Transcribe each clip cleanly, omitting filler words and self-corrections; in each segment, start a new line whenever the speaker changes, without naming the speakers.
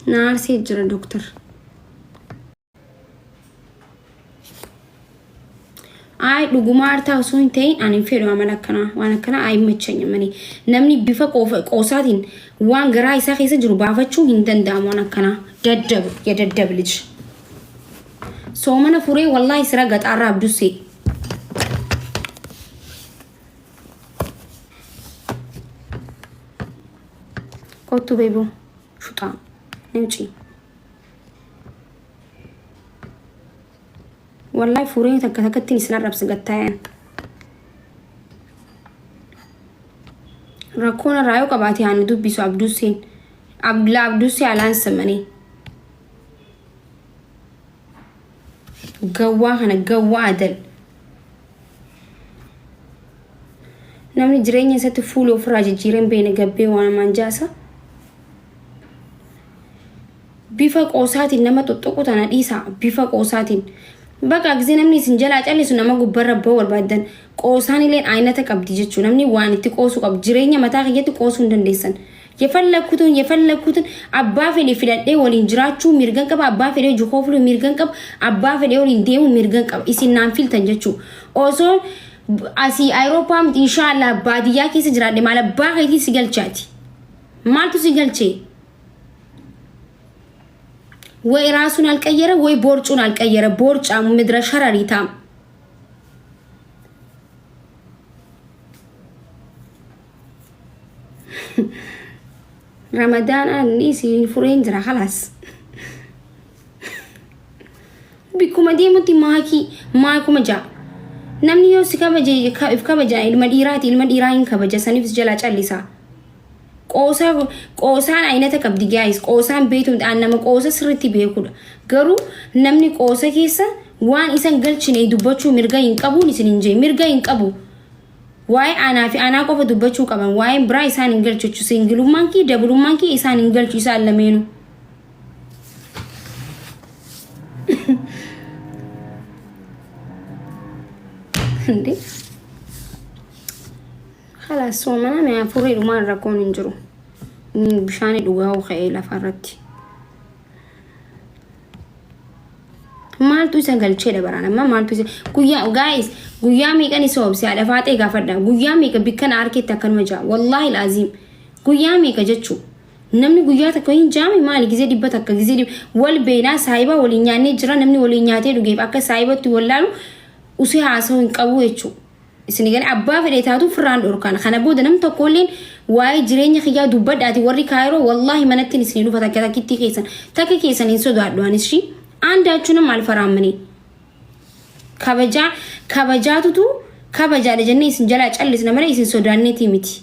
Na aarsee jira doktar. Ayi dhugumaa aartaa osoo hin ta'in ani hin fedhu amala akkanaa waan akkanaa ayi machanya malee namni bifa qoosaatiin waan garaa isaa keessa jiru baafachuu hin danda'amu waan akkanaa daddab ya daddab lij soomana furee wallaahi sira gaxaarraa abdussee. Kottu beeboo shuxaa nimcii. Wallahi furee takka takkattiin isin arrabsa gattaayan. Rakkoon irraa yoo qabaate haa nu dubbisu Abdusseen. Abdulaa Abdussee alaan samanii. Gawwaa kana gawwaa adal. Namni jireenya isaatti fuula ofirraa jijjiiree hin beekne gabbee waan hamaan jaasa. Bifa qoosaatiin nama xuxxuqu tana dhiisaa bifa qoosaatiin. Baqa gisee namni isin jalaa callisu nama gubbarra ba'uu barbaaddan qoosaan illeen aynata qabdi jechuu namni waan itti qoosuu qabu jireenya mataa kiyyatti qoosuu hin dandeessan. Yefallakkutuun yefallakkutuun abbaa fedhe filadhee waliin jiraachuu mirgan qaba abbaa fedhee hojii koofluu mirgan qaba abbaa fedhee waliin deemuu mirgan qaba isin naan filtan jechuu osoo asii Ayirooppaa miti inshaallah baadiyyaa keessa jiraadhe maal abbaa keetii si galchaati maaltu si galchee ወይ ራሱን አልቀየረ ወይ ቦርጩን አልቀየረ። ቦርጫሙ ምድረ ሸረሪታም ረመዳን ni fureen jira khalaas. Bikkuma deemutti maakii maakuma ja'a. Namni yoo si kabaje if kabaja ilma dhiiraati ilma dhiiraa hin kabaja saniif si jalaa callisa. Qoosaa qoosaan aynata qabdi guys qoosaan beektu aan nama qoosa sirriitti beekudha. Garuu namni qoosa keessa waan isan galchine dubbachuu mirga hin qabuun isin hin jee mirga hin qabu. Waa'ee anaa fi anaa qofa dubbachuu qaban waa'een biraa isaan hin galchu jechuudha. Singilummaan kee dabulummaan kee isaan hin galchu isaan lameenuu. እንዴ Kalaas soomana mee hafuurri dhumaan rakkoon hin jiru. Bishaan dhugaa ka'ee lafarratti. Maaltu isa galcheedha baraan amma maaltu isa guyyaa guys guyyaa meeqan isa obse haadha faaxee gaafadha guyyaa meeqa bikkan arkeetti akkanuma jaa wallaahi laaziim guyyaa meeqa jechuu namni guyyaa takka hin jaame maali gizee dhibba takka gizee dhibba wal beenaa saahiba waliin nyaannee jira namni waliin nyaatee dhugeef akka saahibatti wallaalu usee haasa'uu hin qabu jechuu. Isin gale abbaa fedhe taatu firraan dhorkaan kana booda nam tokkolleen waa'ee jireenya kiyyaa dubbadhaati warri kaayiroo wallaahi manattiin isin dhufa takka takkittii keessan takka keessan hin sodaadhu anis shi aandaachuu alfaraamanii kabajaa kabajaatutu kabajaadha jennee isin jalaa callisna malee isin sodaanneetii miti.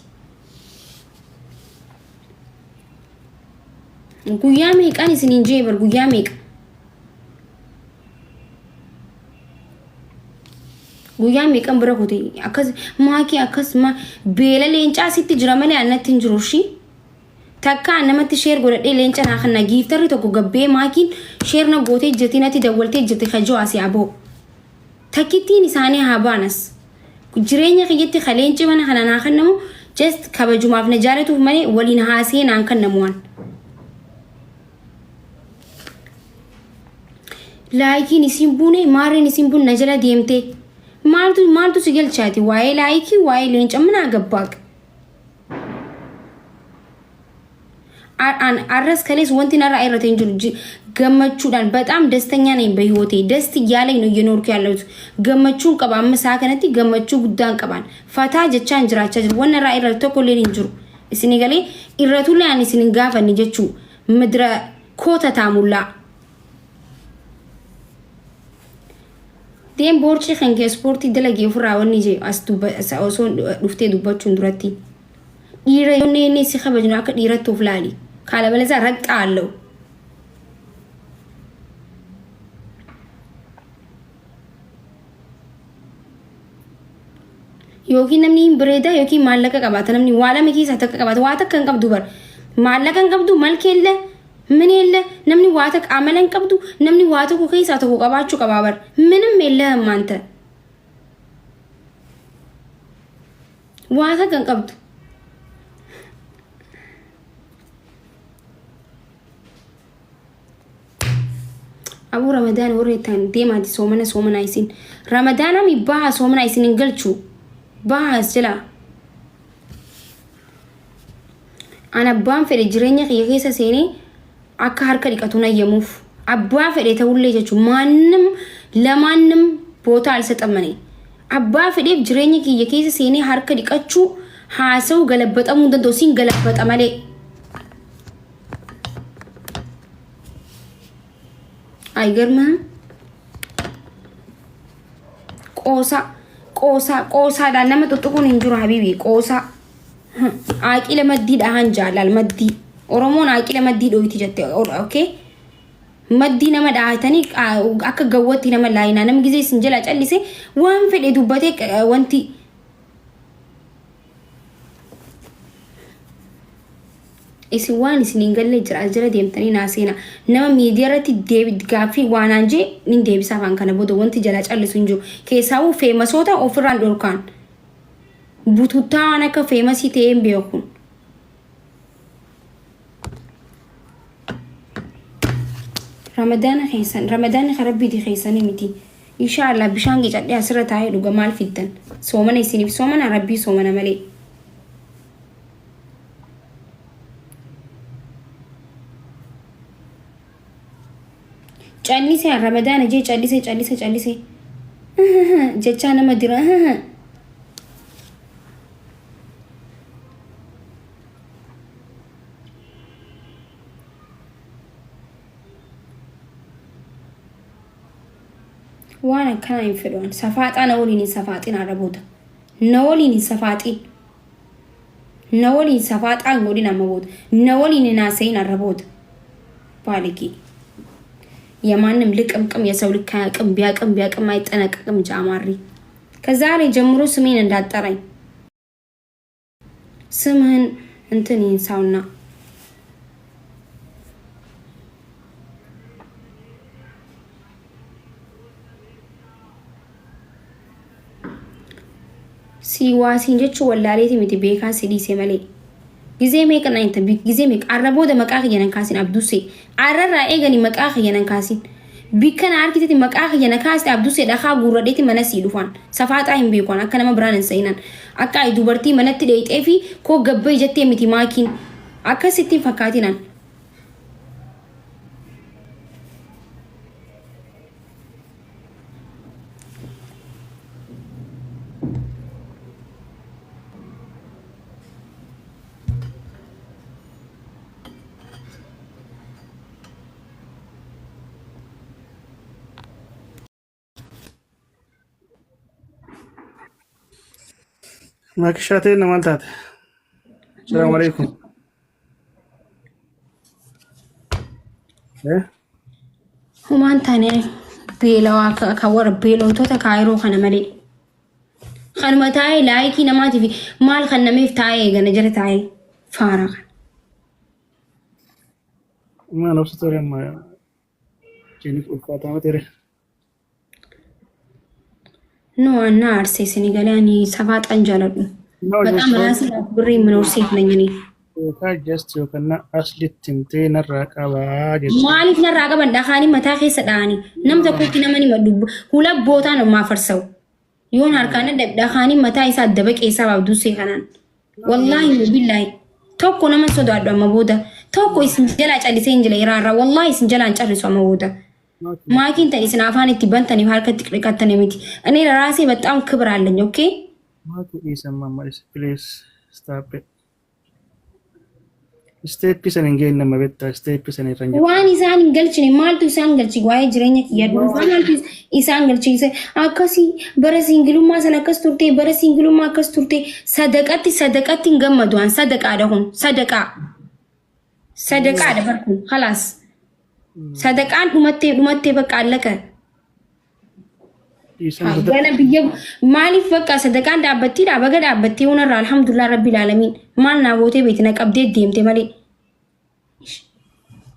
Guyyaa meeqaan isin hin jee bar guyyaa meeqa. Guyyaa meeqan bira kute akkas maakii akkas ma beela leencaa sitti jira malee annatti hin jiru ishii. Takka namatti sheer godhadhee leenca naa kanna giiftarri tokko gabbee maakiin sheer na gootee jirti natti dawwaltee jirti kajoo asii aboo. Takkittiin isaanii haa baanas. Jireenya kiyyatti ka leenci mana kana naa kennamu just kabajumaaf na jaalatuuf malee waliin haasee naan kennamu waan. Laayikiin isiin buune maarreen isiin buune na jala deemtee maaltu maaltu si galchaati waa'ee laayikii waa'ee leenca mana gabbaaq. Arras kalees wanti narraa irratti hin jiru gammachuudhaan በጣም ደስተኛ ነኝ በህይወቴ ደስ እያለኝ ነው እየኖርኩ ያለሁት gammachuun qaba amma isaa kanatti gammachuu guddaan qabaan fataa jechaan jiraachaa jiru wanna irraa irratti tokko illee hin jiru isinii galee irratullee ani isin hin gaafanne jechuu midira koota taamullaa. Deem boorcii kan kee ispoortii dalagee ofirraa wanni jee as osoo dhuftee dubbachuun duratti. Dhiira yoo inni si kabajnu akka dhiiratti of laali. Kaalabalazaa raqxaa allahu. Yookiin namni hin bareedaa yookiin maallaqa qabaata namni waa lama keessaa takka qabaata waa takka hin qabdu bar maallaqa hin qabdu malkeelle mineelle namni waa takka amala hin qabdu namni waa tokko keessaa tokko qabaachuu qabaa bar minim የለህም አንተ waa takka hin qabdu. Aboo Ramadaan warri jettan deemaati soomana soomanaa isin. Ramadaana mi baha soomanaa isin hin galchu. Baha as jalaa. An abbaan fedhe jireenya kiyya keessa seenee akka harka dhiqatu nayyamuuf. Abbaa fedhe ta'ullee jechuun maannam lamaannam bootaa alsaxammane. Abbaa fedheef jireenya kiyya keessa seenee harka dhiqachuu haasa'uu galabbaxamuu hin danda'u siin galabbaxa malee. Aygarmaa qoosaa qoosaa qoosaadhaan nama tuttuquun hin jiru habiibi qoosaa. Aaqila maddii dhahan jaalaal maddii. Oromoon aaqila maddii dhoyti jette okay. Maddii nama dhahatanii akka gawwatti nama laayinaa namni gizee isin jala callise waan fedhe dubbatee wanti Isin waan isin hin galle jira as jala deemtanii naa seena. Nama miidiyaa irratti deebi gaaffii waan aan jee nin deebisaa afaan kana booda wanti jalaa callisu hin jiru. Keessaawuu feemasoota ofirraan dhorkaan. Bututtaa waan akka feemasii ta'ee hin beeku. Ramadaana keessan ramadaanni kan rabbiiti keessanii miti. Inshaa Allah bishaan qicadhee asirra taa'ee dhuga maal fiddan? Soomana isiniif soomana rabbii soomana malee. Callisee ramadaana jee callisee callisee callisee jechaa nama dira. Waan akkanaa hin fedhu ani. Safaaxaa na waliin hin safaaxin har'a booda. Na waliin hin safaaxin. Na waliin safaaxaa hin godhin amma booda. Na waliin hin haasayin har'a booda. Baaligee. የማንም ልቅምቅም የሰው ልክ አያውቅም። ቢያቅም ቢያቅም አይጠነቀቅም። ጃማሪ ከዛሬ ጀምሮ ስሜን እንዳጠራኝ ስምህን እንትን ይንሳውና si waasiin jechuun wallaaleeti miti beekaa si dhiise malee. Gizee meeqa na inta gizee meeqa arra booda maqaa kiyya nan kaasin abdusee arrarraa eegani maqaa kiyya nan kaasin bikka na argitetti maqaa kiyya na kaaste abdusee dhakaa guurradheeti mana sii dhufaan safaaxaa hin beekuan akka nama biraan hin se'inan akka ayi dubartii manatti dheeyxee fi koo gabbayi jettee miti maakiin akkasitti hin fakkaatinan.
Maakishaa ta'e maal taate? Salaamu alaikum. Eh?
Humaan taane beelawaa ka warra beelawtoota kaayiroo kana malee. Kanuma taa'ee laayikii namaatiif maal kan nameef taa'ee eegana jala taa'ee faara kana.
Maal obsa ture amma jeniif ulfaataa ture.
No anna aarse isin galee ani safaaxan jaaladhu.
No,
በጣም
jechuun
ራሴን አክብሬ የምኖር ሴት ነኝ እኔ።
beekaa just yookaan aslitti himtee narraa qabaa jechuudha.
Maaliif narraa qaban dhakaanii mataa keessa dhahanii nam tokkotti nama ni maddu hula bootaan ammaa farsawu yoon harkaan dadhabe dhakaanii mataa isaa adda baqee isaa baabdusee kanaan wallaahi billaahi tokko nama hin sodaadhu amma booda tokko isin jalaa callisee hin jira iraarraa wallaahi isin jalaa hin callisu amma booda maakiin tan isin afaan itti bantaniif harka itti dhiqattanii miti እኔ ለራሴ በጣም ክብር አለኝ ኦኬ
Maakii dhiisan mamma please stop it. Isteeppii sana hin geenye amma beektaa isteeppii sana irra hin jirtu.
Waan isaan hin galchine maaltu isaan galchi waa'ee jireenya kiyya dhuunfaa maaltu isaan galchise akkasii bara siingilummaa sana akkas turte bara siingilummaa akkas turte sadaqatti sadaqatti hin gammadu an sadaqaadha kun sadaqaa sadaqaadha bar kun khalaas sadaqaan dhumattee dhumattee bakka allaka
Dhiisan sadaqa.
Gana biyya maaliif bakka sadaqaan dhaabbattiidha baga dhaabbattee hunarraa alhamdulillah rabbil aalamiin maal naa gootee beekti na qabdee deemte malee.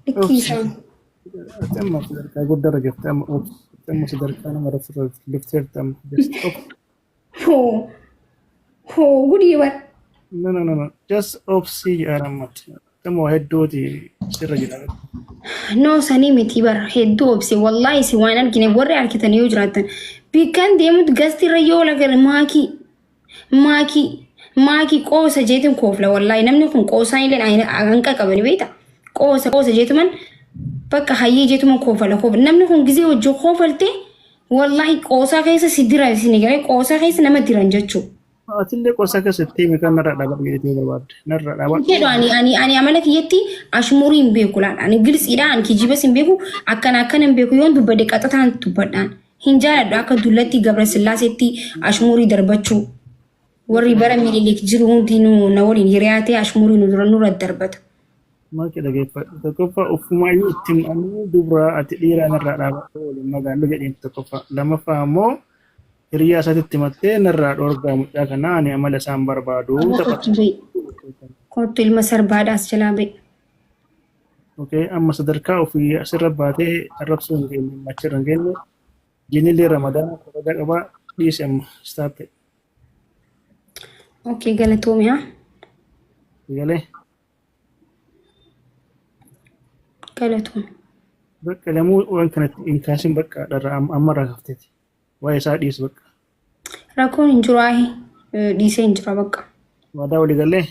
Likkii isaan.
Ati amma sadarkaa guddaarra jirti amma obsi. Ati amma sadarkaa nama irra lifteerti amma just obsi.
Hoo hoo gudii bar.
No no no no just obsi jedhaan ammatti. Ati amma waa hedduuti sirra jira.
No sanii miti bara hedduu obse wallaahi isin waan argine warri argitan yoo jiraattan bikkan deemutti gasti irra yoo lagar maakii maakii maakii qoosa jeetin koofla wallaahi namni kun qoosaan illee hanqa qabani beekta qoosa qoosa jeetuman bakka hayyee jeetuman koofala koofla namni kun gizee hojii koofalte wallaahi qoosaa keessa si dira isin galee qoosaa keessa nama diran jechuu.
Atillee qosa keessatti himi kan narra dhaabadhu jedhee barbaadde. Narra dhaabadhu.
Jedhu ani amala kiyyatti ashmurii hin beeku laal. Ani gilsiidha ani kijibas hin beeku akkana akkana hin beeku yoon dubbadhe qaxataan dubbadhaan. Hin jaaladhu akka dullatti Gabra Sillaaseetti ashmurii darbachuu. Warri bara Minilik jiru hundinuu na waliin hiriyaa ta'e ashmurii nu dura nurra darbata.
Maal dhageeffadhu. Tokkoffaa ofumayyuu itti himanii dubra ati dhiiraa narraa dhaabadhu waliin magaallu jedheen tokkoffaa. Lammaffaa ammoo hiriyaa isaatitti himattee narraa dhoorgaa mucaa kanaa ani amala isaan barbaadu tapha.
Kottu ba'i. Kottu ilma sarbaadhaas jalaa ba'i.
Okay, amma sadarkaa ofii asirra baatee arrabsuu hin geenye, machirra hin geenye. Jinillee ramadaana kabaja qabaa dhiisi amma stop it.
Okay galatoomi haa.
Galee
Galatoomi.
bakka lamuu waan kanatti hin kaasin bakka dharra amma irraa kafteeti. Waa'ee isaa dhiisi bakka.
Rakkoon hin jiru ahi. Dhiisee hin jira bakka.
Waadaa walii galee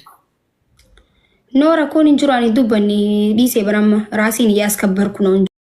No rakkoon hin jiru ani dubbanni dhiisee bara amma raasiin iyyaas kabbarku ነው እንጂ.